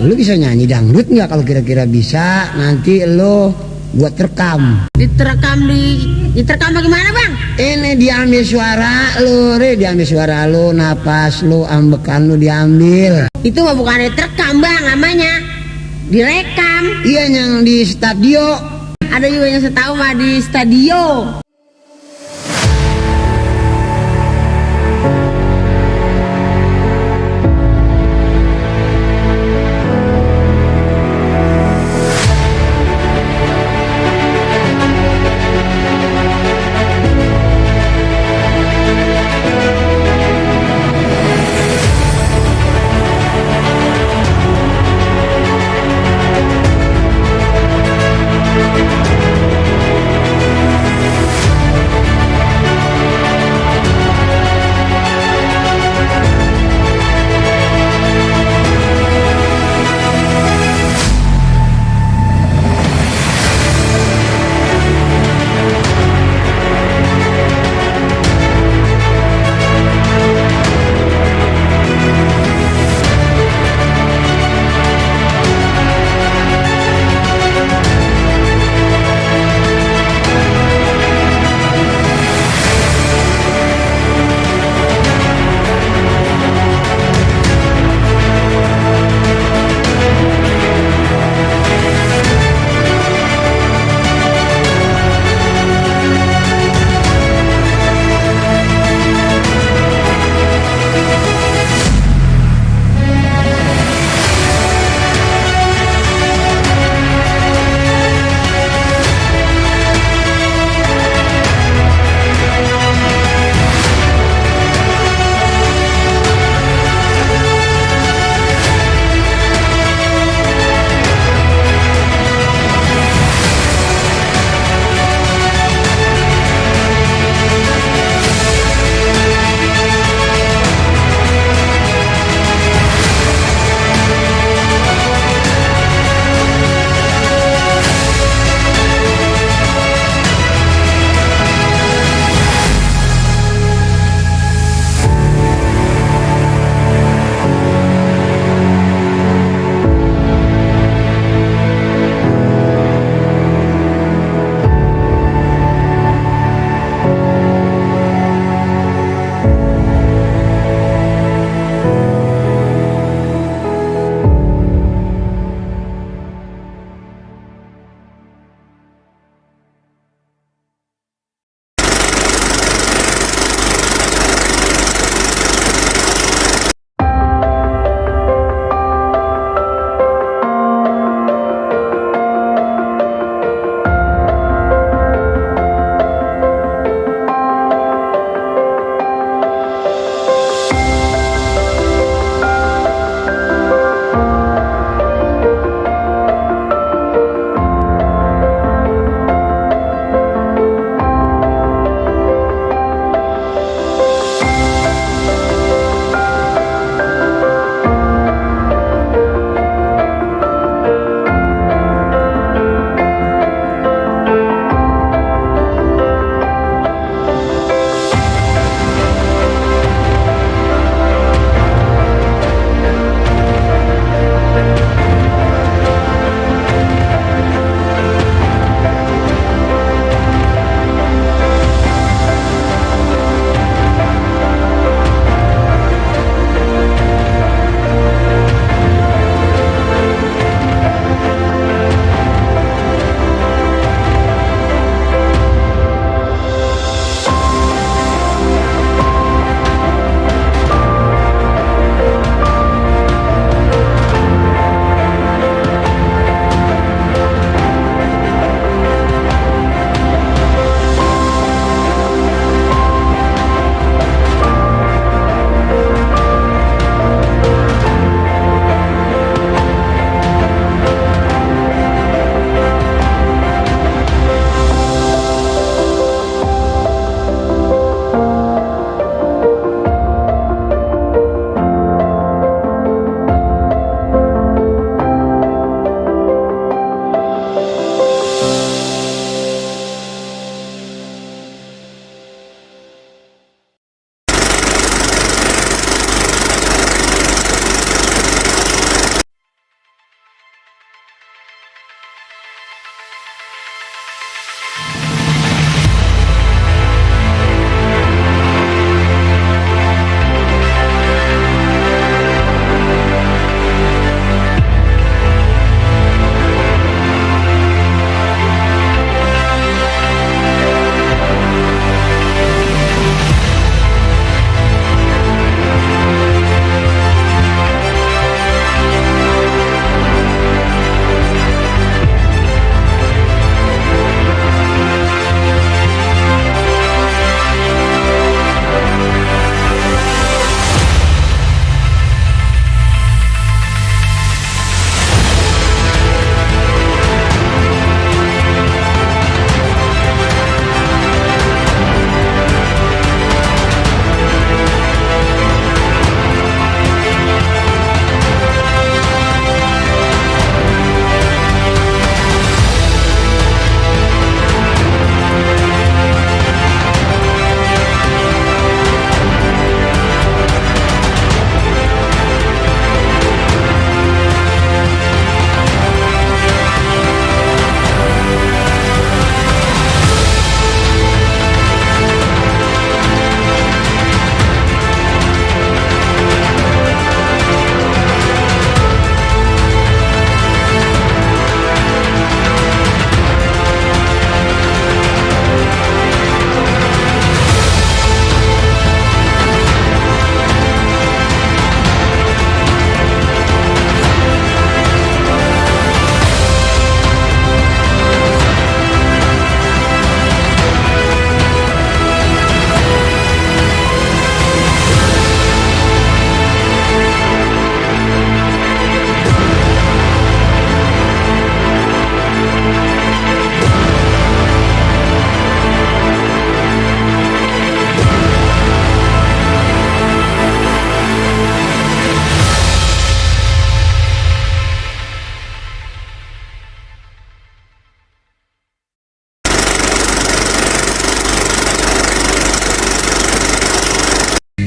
lu bisa nyanyi dangdut nggak? Kalau kira-kira bisa, nanti lo buat rekam. Diterekam bagaimana bang? Ini diambil suara lo, diambil suara lo, napas lo, ambekan lo diambil. Itu mah bukan diterekam bang, namanya direkam. Iya, yang di studio. Ada juga yang setahu mah di studio.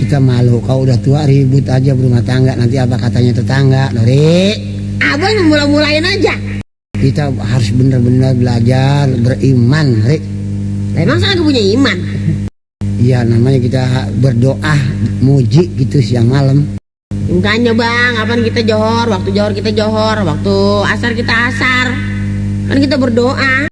Kita malu, kau udah tua ribut aja berumah tangga, nanti apa katanya tetangga, Ri? Abang yang mulain aja. Kita harus benar-benar belajar beriman, Ri. Emang saya gak punya iman? Iya, namanya kita berdoa, muji gitu siang malam. Enggaknya bang, kapan kita johor, waktu johor kita johor, waktu asar kita asar. Kan kita berdoa.